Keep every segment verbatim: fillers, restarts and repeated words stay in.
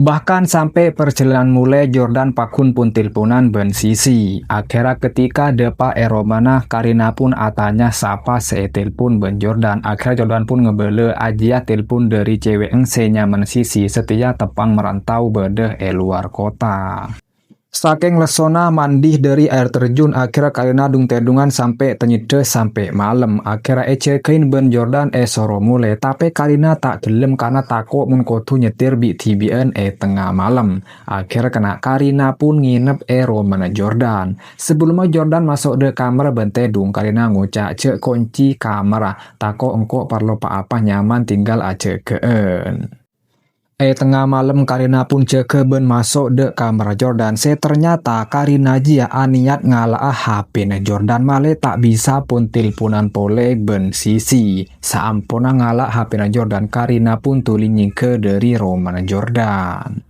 Bahkan sampè' parjhâlânan molè, Jordan pagghun pon telponan bân Sisi. Akhèrra ketika dâpa' è romana, Karina pon atanya sapa sè ètelpon bân Jordan. Akhèrra Jordan pon ngabâlâ, "Ajiyâ telpon dâri cèwè'en sè nyamana Sisi, satèya teppa'na merantau bâdâ è lowar kottha." Sakèng lessona mandi dâri aèr terjun, akhèrra Karina dung-tèdungan sampè' tennyeddhâ sampè' malem. Akhèrra èjâgâi bân Jordan èsoro molè, tapè Karina ta' ghellem karna tako' mon kodhu nyetir bi'-dhibi'ân è tengnga malem. Akhèrra kèng Karina pon ngènep è romana Jordan. Sabellunna Jordan maso' dâ' kamarra bân tèdung, Karina ngoca' jhâ' konci kamarra, tako' engko' parlo pa-apa nyaman tinggal ajâgâ'ân. È tengnga malem Karina pon jâgâ bân maso' dâ' kamarra Jordan, sè ternyata Karina jiyâ anèyat ngala'a H P-na Jordan, malè ta' bisa pon telponan polè bân Sisi. Saamponna ngala' H P-na Jordan, Karina pon dhuli nyèngghâ dâri romana Jordan.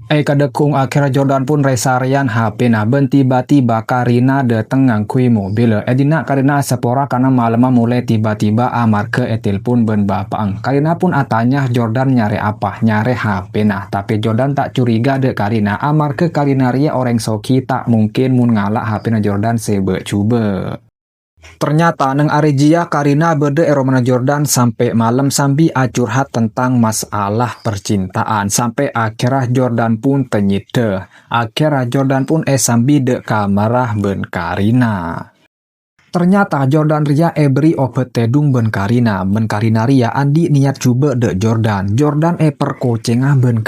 È kadhâkung akhèrra Jordan pon rè-sarèyan H P-na bân tiba-tiba Karina dâteng ngangghuy mobil. È dinna' Karina sapora karna malemma molè tiba-tiba amarghâ ètelpon bân bapa'na. Karina pon atanya Jordan nyarè apa, nyarè H P-na. Tapè Jordan ta' curiga dâ' Karina, amarghâ Karina rèya orèng soghi, ta' mungkin mon ngala' H P-na Jordan sè bâ'-jhubâ'. Ternyata neng arè jiyâ Karina bâdâ è romana Jordan sampè' malem sambi acurhat tentang masalah percintaan, sampè' akhèrra Jordan pon tennyeddhâ. Akhèrra Jordan pon èsambi dâ' kamarra bân Karina. Ternyata Jordan rèya èberri' obhât tèdung bân Karina, bân Karina rèya andi' nèyat jhubâ' dâ' Jordan. Jordan èperkocènga bân